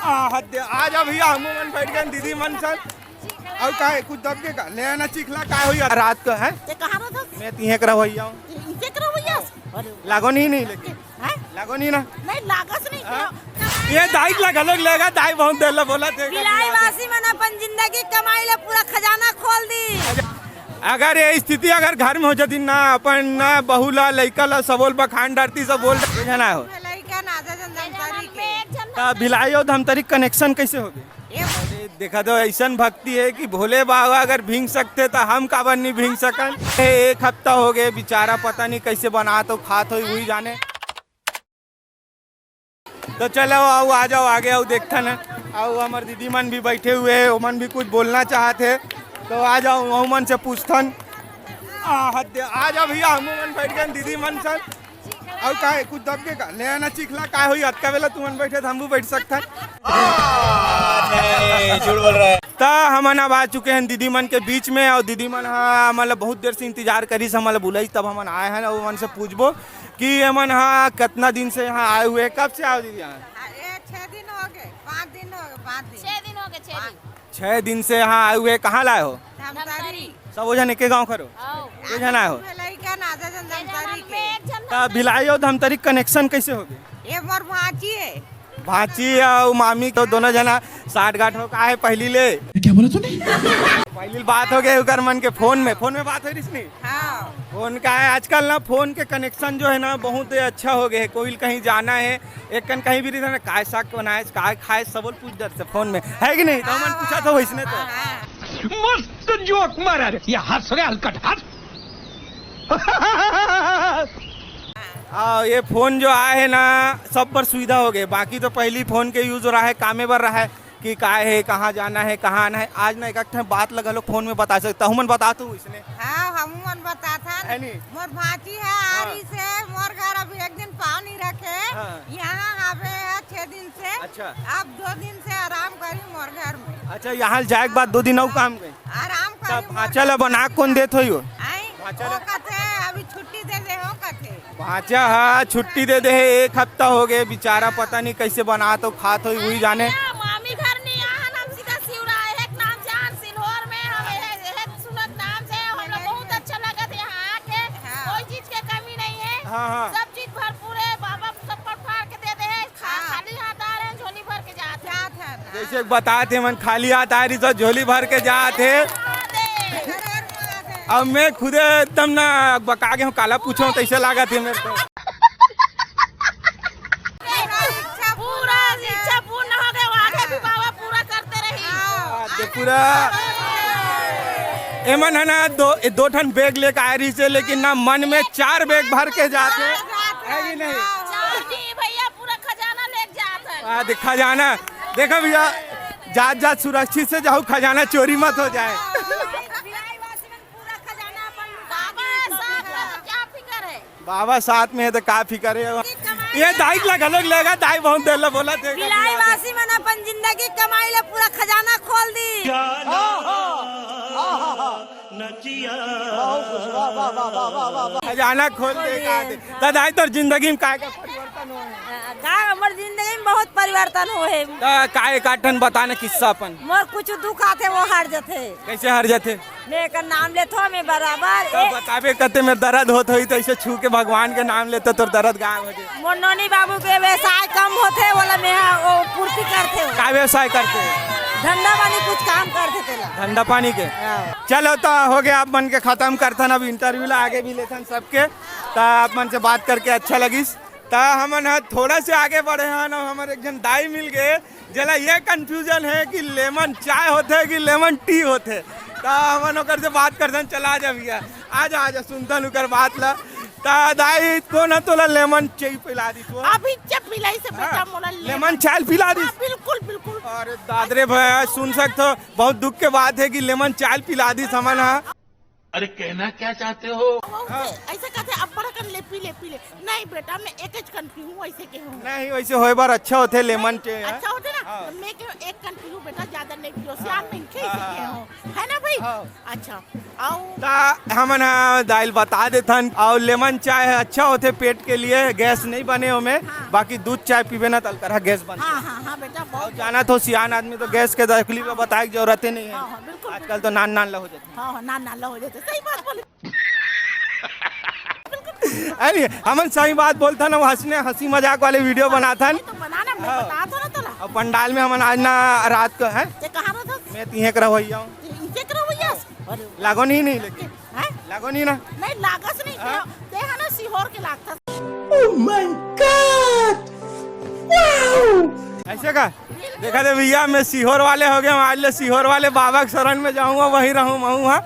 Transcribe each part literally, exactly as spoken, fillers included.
आ, हद दे, आ जा भैया, हमू मन बैठ गए दीदी मन सन। अउ का है, कुछ दब के का? ले आना चिखला, का होई रात को है? ते कहाँ रहत हस? मैं तिहे के रवैया हूँ। इसे के रवैया? अरे। लागो नहीं, नहीं लेकिन। हैं? लागो नहीं ना। नहीं, लागस नहीं। हाँ? ये दाई ला घलोक लेगा, दाई बहुत देर ला बोला थे। भिलाई वासी मन अपन जिंदगी कमाई ले पूरा खजाना खोल दी। अगर ये स्थिति अगर घर में हो जाती ना, अपन ना बहू ला, लइका ला, सबोल बखान डरती, सब बोल डरती है ना हो। लइका ना, आधा जन धमतरी के। त भिलाई अउ धमतरी connection कैसे हो गए? ये अरे, देखा तो ऐसन भक्ति है कि भोले बाबा अगर भींग सकते तो हम काबर नहीं भींग सकन। ए, एक हफ्ता हो गए बेचारा, पता नहीं कैसे बनात हो, खात हो, वही जाने। तो चलो, आओ, आ जाओ आगे, आओ, देखथन। आओ, हमर दीदी मन भी बैठे हुए हैं, ओमन भी कुछ बोलना चाहत है, तो आ जाओ, ओमन से पूछथन। आ, हद दे, आ जाओ भैया, हमू मन बैठ गए दीदी मन सन। अउ का है, कुछ दब के का? ले आना चिखला, का होई, अतका बेला तुमन बैठे, त हमू बैठ सकथन। नहीं, झूठ बोल रहा है। त हमन अब आ चुके हैं दीदी मन के बीच में, अउ दीदी मन ह, मतलब, बहुत देर से इंतजार करिस, हमन ला बुलाइस, तब हमन आए हैं, अउ ओमन से पूछबो कि एमन ह कितना दिन से यहाँ आए हुए हैं, कब से आए हो दीदी यहाँ? अरे, छह दिन हो गए, पाँच दिन हो गए, पाँच दिन। छह दिन हो गए, छह दिन। छह दिन से यहाँ आए हुए, कहाँ लाए हो? धमतरी। सब वो जन एके गाँव करो? आओ। के जन आए हो? लइका ना, आधा जन धमतरी के। त भिलाई अउ धमतरी connection कैसे हो गए? ये मोर भांची है। भांची अउ मामी तो दोनों जना साठ गांठ हो का है पहली ले। ये क्या बोला तूने? पहली बात हो गई उकर मन के फोन में, फोन में बात हो रही इसने। हाँ। फोन का है आजकल ना, फोन के connection जो है ना बहुत अच्छा हो गया है। कोई कहीं जाना है, एक कन कहीं भी रही ना, काय साग बनाए, काय खाए, सबोल पूछ डर से फोन में, है कि नहीं? तो मन पूछा था वैसने तो। हाँ। मस्त जोक मारा रे, ये हंस रे हलकट हंस। हाँ, ये फोन जो आए है ना, सब पर सुविधा हो गए। बाकी तो पहली फोन के यूज हो रहा है, कामे बर रहा है कि का है, कहाँ जाना है, कहाँ आना है। आज ना एक ठन बात लगा लो, फोन में बता सकता हूँ, मन बता तू इसने। हाँ, हमू मन बता था। है नी? मोर भांची है, हाँ। आरी से, मोर घर अभी एक दिन पाँव नहीं रखे। हाँ। यहाँ आवे है छह दिन से। अच्छा। अब दो दिन से आराम करी मोर घर में। अच्छा, यहाँ जाए के बाद दो दिन और काम गए? आराम करी तब मोर भांचा घर ला में। बना कौन देत होई हो? आई, भांचा वो ला? कथे, अभी छुट्टी दे दे हो कथे। भांचा हा छुट्टी दे दे हे, एक हफ्ता हो गए बेचारा, पता नहीं कैसे बनात हो, खात हो, वही जाने। मामी घर नहीं आहन, हम सीधा सिवरा, एक नाम जान सिल्होर में, हम यह, यह सुनत नाम से हम लोग बहुत अच्छा लगत है यहाँ आके। हाँ। कोई चीज के कमी नहीं है। हाँ, हाँ। सब चीज भरपूर है, बाबा सब पट फाड़ के दे दे है, खा-, हाँ। खाली हाथ आ रहे हैं, झोली भर के जात है। जात है ना। जैसे बतात हे मन खाली हाथ आ रही तो झोली भर के जात है। हाँ, दे। अब मैं खुदे एकदम ना बका गया हूँ, काला पूछो तैसे लागत है मेरे को। पूरा इच्छा पूर्ण हो गए, आगे भी बाबा पूरा करते रही। आज पूरा एमन है ना दो, दो ठन बैग लेके आए रही से, लेकिन ना मन में चार बैग भर के जाते हैं, है कि नहीं? चार नहीं भैया, पूरा खजाना लेके जात है। आ, दे खजाना, देखो भैया, जात जात सुरक्षित से जाओ, खजाना चोरी मत हो जाए। बाबा साथ में तो क्या फिकर है? बाबा साथ में है तो का फिकर है? ये दाई ला घलोक लेगा, दाई बहुत देर ला बोला थे। भिलाई वासी मन अपन जिंदगी कमाई ले पूरा खजाना खोल दी। खजाना खोल दे का दे। त दाई तोर जिंदगी में काय का परिवर्तन हो है? का हमर जिंदगी में बहुत परिवर्तन हो है। त का एक आठ ठन बताना किस्सा अपन। मोर कुछ दुख आथे वो हार जथे। कैसे हार जथे? मैं एकर नाम लेथो, मैं बराबर तो ए- बताबे करते, मैं दर्द होत होई तो ऐसे छू के भगवान के नाम लेते, तोर दर्द गायब हो जाए। मोर नोनी बाबू के व्यवसाय कम होथे, बोला मैं वो पूर्ति करथे। का व्यवसाय करते? धंधा पानी कुछ काम करथे तेला। धंधा पानी के? हाँ। चलो तो हो गया, आप मन के खत्म करथन, अब इंटरव्यू ला आगे भी लेथन सबके, तो आप मन से बात करके अच्छा लगिस। त हमन ह थोड़ा से आगे बढ़े हन अउ हमर एक झन दाई मिल गए, जेला ये कन्फ्यूजन हे कि लेमन चाय होथे कि लेमन टी होथे। त हमन ओकर से बात करथन, चला जा भैया, आ जा, आ जा, सुनथन ओकर बात ला। त दाई, कोन ह तोला लेमन चाय पिला दिस वो? अभी जब पिलाई से बेटा हाँ, मोला लेमन चाय पिला दिस? हाँ, बिल्कुल, बिल्कुल। अरे दादरे भैया, सुन सकथो, बहुत दुख के बात हे कि लेमन चाय पिला दिस हमन ह। अरे, कहना क्या चाहते हो? ऐसे कहते, "अब्बड़ कन ले पी ले, पी ले।" नहीं बेटा, मैं एक ज कन पीहूँ, ऐसे के हूँ। नहीं, वैसे होए बर अच्छा होथे लेमन टी, हाँ? अच्छा होथे ना? हाँ। तो मैं के एक कन पीहूँ बेटा, ज्यादा नहीं पियो, सियान में खेल हाँ, सके हाँ। हो, है ना भाई? हाँ। अच्छा, आओ। ता हमन ह दाई ल बता देथन, अउ लेमन चाय ह अच्छा होथे पेट के लिए, गैस नहीं बने ओमे। हाँ। बाकी दूध चाय पीबे ना, त अलकरहा गैस बनथे। हाँ, हाँ, हाँ बेटा, बहुत अउ जानत हो, सियान आदमी तो गैस के तकलीफ ल बताए के जरूरत ही नहीं है। हाँ, हाँ, बिल्कुल, आजकल तो नान नान ला हो जाथे। हाँ, हाँ, नान नान ला हो जाथे, सही बात बोले। अरे, हमन सही बात बोलथन, हम हंसने, हंसी मजाक वाले वीडियो बनाथन। नहीं तो बनाना, मैं हाँ। बता दो ना तोला। अउ पंडाल में हमन आज ना रात को है। ते कहाँ रहत हस? मैं तिहें के रवैया हूँ। ते इनके के रवैया हस? अरे। लागो नहीं, नहीं लेकिन। हैं? लागो नहीं ना? नहीं, लागस नहीं हाँ। ते, ते है ना सीहोर के लागथस। Oh my God! Wow! ऐसे का? देखा दे भैया, मैं सीहोर वाले हो गया हूँ, आज ले सीहोर वाले बाबा के शरण में जाऊँगा, वहीं रहूँ, महूँ, हाँ।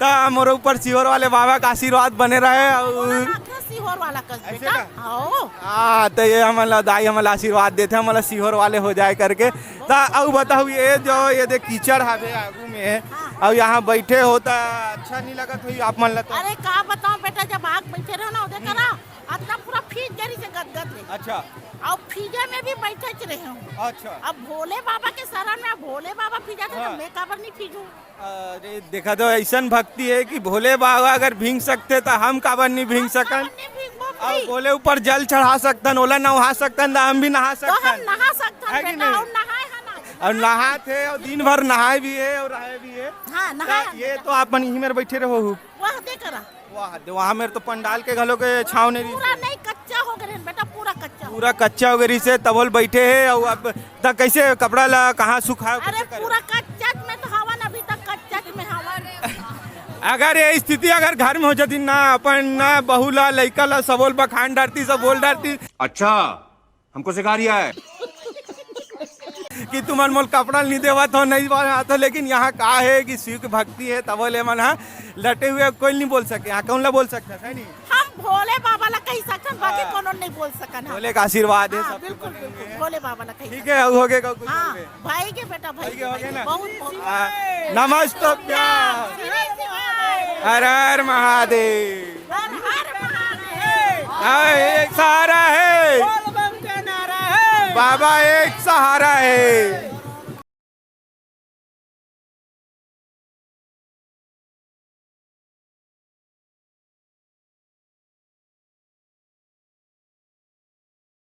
त मोर ऊपर सीहोर वाले बाबा का आशीर्वाद बने रहे। अउ सीहोर वाला कस ऐसे बेटा। का? हाँ। हाँ, त ये हमन ला दाई हमन ला आशीर्वाद देथे, हमन ला सीहोर वाले हो जाए करके। त अउ बताओ, ये जो ये दे कीचड़ हवे आगू में, हाँ। अउ यहाँ बैठे हो त अच्छा नहीं लगत होई आप मन ला तो? अरे का बताओ बेटा, जब आग बैठे रहो ना, ओदे करा, अतना पूरा फीज जरी से गदगद ले। अच्छा। अउ फीजे में भी बैठे च रहे हूँ। अच्छा। अब भोले बाबा के शरण में, अब भोले बाबा फीजा थे हाँ। तो मैं काबर नहीं फीजूँ? अरे, देखा तो ऐसन भक्ति है कि भोले बाबा अगर भींग सकते तो हम काबर नहीं भींग सकन? नहीं भींगबो अउ भाई। भोले ऊपर जल चढ़ा सकतन, ओला नहा सकतन, त हम भी नहा तो हम सकतन। नहा सकथन है कि बेटा, नहीं? अउ नहाए हन आज। अउ नहात हे, अउ दिन भर नहाए भी हे, अउ रहे भी हे। हाँ, नहाए त हन ये बेटा। तो आप मन इही मेर बैठे रहो। वाह, दे करा। वाह, दे, वहाँ मेर तो पंडाल के घलो के छाँव नहीं पूरा रहिस। नहीं, कच्चा हो गए बेटा, पूरा कच्चा हो पूरा गए। कच्चा हो गए से तबो ले बैठे हे, अउ अब तक कैसे कपड़ा ला कहाँ सुखाए, अरे, कैसे करे? पूरा कच्चा में तो हवन, अभी तक कच्चा में हवन। अगर ये स्थिति अगर घर में हो जाती ना, अपन ना बहू ला, लइका ला, सबो ल बखान डरती, सब बोल डरती। अच्छा, हमको सिखा रिया है। कि तुमन मोल कपड़ा नहीं देवत हो, नहीं बनात हो, लेकिन यहाँ का है कि शिव की भक्ति है, तबो ले मन हा लटे हुए कोई नहीं बोल सके। यहाँ कौन ला बोल सकता है, नहीं? हम भोले बाबा ला कही सकथन, बाकी हाँ। कोनो नहीं बोल सकन हम। भोले का आशीर्वाद है हाँ, सब बिल्कुल, बिल्कुल, भोले बाबा ला कही ठीक सकथन। है, हो गए का कुछ हाँ, हो गए। भाई के बेटा, भाई भाई के के, हो भाई गए के, ना? बहुत, बहुत। हाँ, नमस्तुभ्यं। श्री शिवाय। हर हर महादेव। हर हर महादेव। हाँ, एक सहारा है। बोल बम का नारा है। बाबा एक सहारा है।